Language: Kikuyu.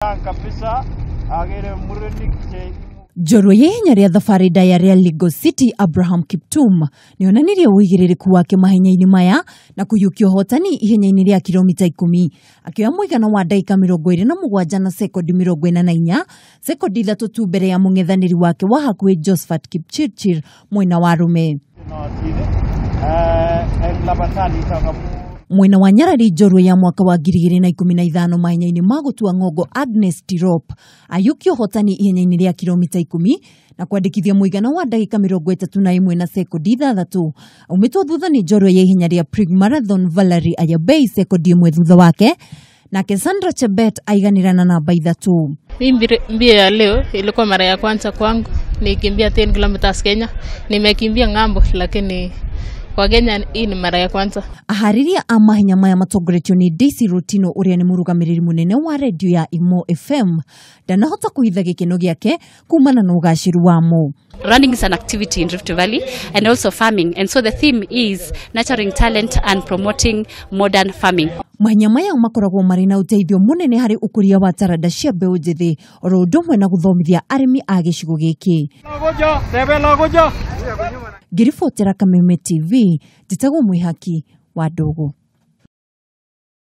Kabisa agere murenik che. Njorua ya ihenya rĩa thabarĩ ndaya rĩa Legal City Abraham Kiptum nĩonanirie ũigĩrĩrĩku wake mahenya-inĩ maya na kũiyũkia ũhotani ihenya-inĩ rĩa kilomita 10, akĩoya mũigana wa ndagĩka 27 na sekondi 44, sekondi 3 tu mbere ya mũng'ethanĩri wake wa hakuhĩ Josephat Kipchirchir mwena wa arũme. Mwena wa nyarari, njorua ya mwaka wa 2015 mahenya-inĩ ma gũtua ng'ongo Agnes Tirop ayũkia ũhotani ihenya-inĩ rĩa kilomita 10 na kwandĩkithia mũigana wa ndagĩka 31 na sekondi 6. Aumĩtwo thutha nĩ njorua ya ihenya rĩa Prague Marathon Valerie Ayabei, sekondi 1 thutha wake, nake Sandra Chebet aiganĩra na namba 3. Hii mbio ya leo ilikuwa mara ya kwanza kwangu nikimbia 10 kilometers Kenya. Nimekimbia ng'ambo, lakini kwa Kenya hii ni mara ya kwanza. Aharĩria a mahenya maya matongoretio nĩ Daisy Rotino ũrĩa nĩ mũrũgamĩrĩri mũnene wa redio ya Imo FM ndanahota kũhitha gĩkeno gĩake kumana na ũgacĩru wamo. Running is an activity in Rift Valley and also farming. And so the theme is nurturing talent and promoting modern farming. Mahenya maya makoragwo marĩ na ũteithio mũnene harĩ ũkũria wa taranda cia mbeũ njĩthĩ oro ũndũ ũmwe na gũthomithia arĩmi a gĩcigo gĩkĩ. Ngĩribotera Kameme TV, njĩtagwo Mwĩhaki wa Ndũgũ.